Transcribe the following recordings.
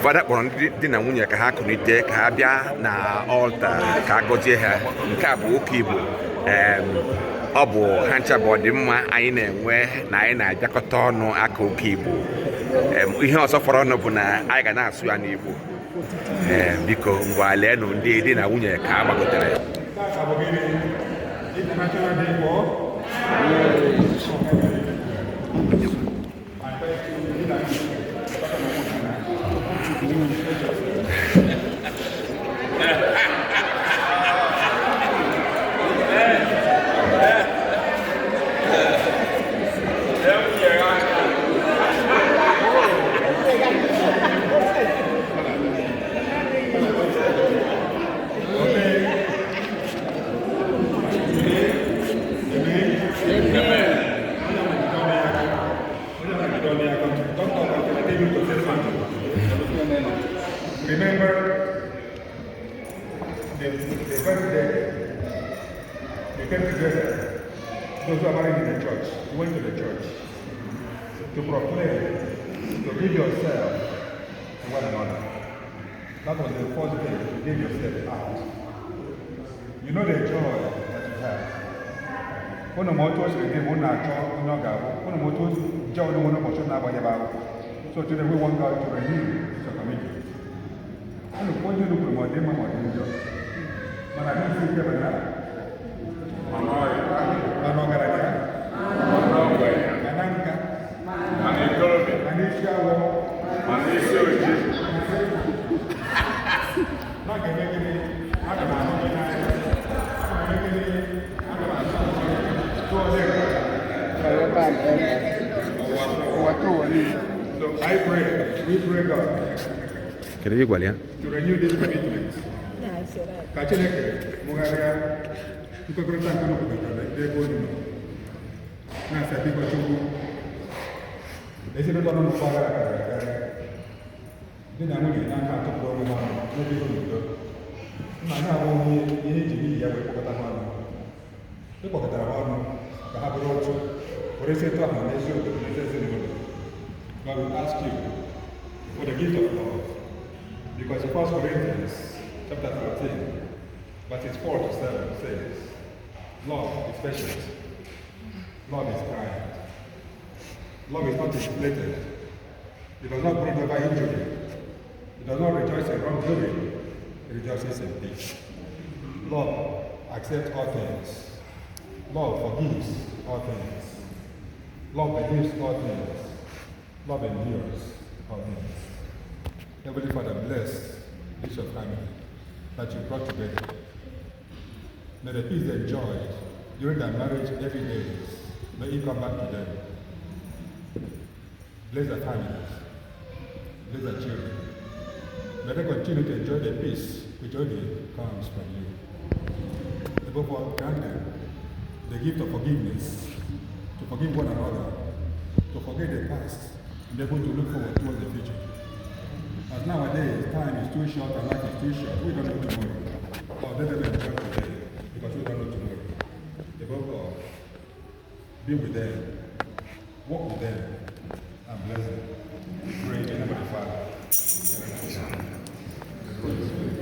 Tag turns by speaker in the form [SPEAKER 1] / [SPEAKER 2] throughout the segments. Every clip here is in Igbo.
[SPEAKER 1] Fada kpọrọ ndị di na nwunye ka ha kunite ka ha bịa na altar ka a gọzie ha. Nke a bụ ụka Igbo. Ọ bụ ha ncha bụ ọdịmma anyị na-enwe na anyị na-abịakọta ọnụ aka ụka Igbo. Ihe ọzọ fọrọ ọnụ bụ na anyị ga na-asụ ya n'Igbo. Ee, biko ngwa leenụ ndị di na nwunye ka a gbagotere.
[SPEAKER 2] International Day for Remember the first day they came together, those who are married in the church, you went to the church to proclaim, to give yourself to one another. That was the first day you gave yourself out. You know the joy that you have. Unu ma otu o siri dị ma unu na-achọ onye ọ ga-abụ, unu ma otu o si jee onye nwere ụbọchị unu na-agbanyebe ahụ. So today we want God to renew your commitment. Unu kwuo onye unu kwuru ma ọ dị mma ma ọ dị njọ. Mana ahụ isi ike bụ na mana ọgaranya, mana nka, mana isi awọ, na ọ ga-eme gịnị? Aga m ahụ gị n'anya. Aga m eme gịnị? Aga m achọ gị. Tụọ onye nke a.
[SPEAKER 3] Forever and ever. Ụwa ka ụwa niile.
[SPEAKER 2] So I pray, we pray God
[SPEAKER 1] Kedu ihe ị gwara ya?
[SPEAKER 2] To renew this commitment. Ka Chineke mụgharịa nkwekọrịta nke unu kwekọrịtara n'ebe unu nọ. Na-asị, biko Chukwu, ezinụlọ nọ n'ọgba aghara karịrị akarị. Di na nwunye na-aka atụpụ onwe ha ọnụ n'ebighị n'udo. Nna anyị abụghị ihe iji n'ihi ya wee kpọkọta ha ọnụ. Ị kpọkọtara ha ọnụ ka ha bụrụ otu, were si etu ahụ n'ezi obodo na ezi ezinụlọ. God will ask you for the gift of love. Because in 1 Corinthians chapter 13, verses 4 to 7 says, "Love is patient, love is kind, love is not inflated, it does not brood over injury, it does not rejoice in wrongdoing, it rejoices in peace. Love accepts all things, love forgives all things, love believes all things, love endures all things." Heavenly Father, bless this your family that you brought together. May the peace they enjoyed during their marriage every day, may it come back to them. Bless their families, bless their children. May they continue to enjoy the peace which only comes from you. Above all, grant them the gift of forgiveness, to forgive one another, to forget the past, and be able to look forward towards the future. As nowadays, time is too short and life is too short, we don't know tomorrow. Or let them enjoy today, because we don't know tomorrow. Above all, be with them, walk with them, and bless them. We pray in the name of the Father, and of the Son, and of the Holy Spirit.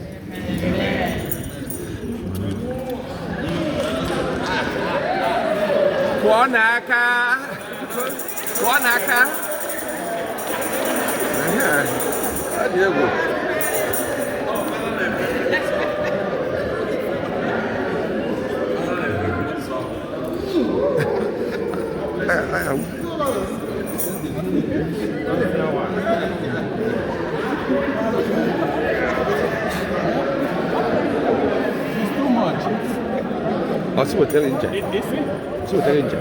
[SPEAKER 1] Kụọ n'aka, kụọ n'aka. Ehe, ọ dị egwu.
[SPEAKER 3] It's too much.
[SPEAKER 1] Ọ sị wetara ncha, sị wetara ncha,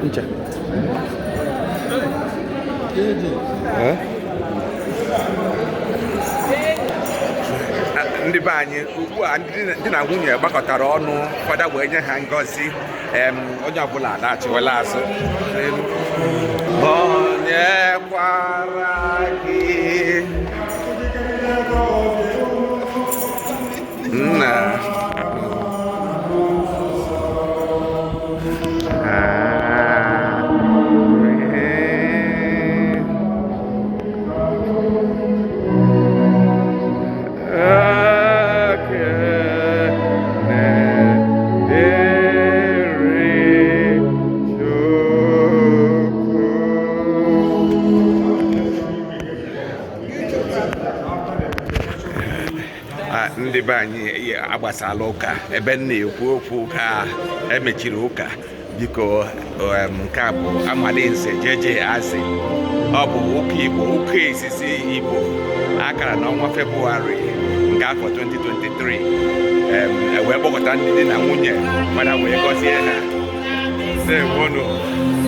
[SPEAKER 1] ncha. Eh? Ndị be anyị, ugbu a ndị di na nwunye gbakọtara ọnụ, fada wee nye ha ngọzi. Onye ọbụla na-achịwela azụ n'elu. Onye kwara gị nna. Amen. Agbasala ụka ebe m na-ekwu okwu ka emechiri ụka. Biko, nke a bụ Amalinze Jeje Azị. Ọ bụ ụka Igbo, ụka izizi Igbo akara n'ọnwa Febụwarị nke afọ 2023. E wee kpọkọta ndị di na nwunye, mana wee gọzie ha. Ndewonu.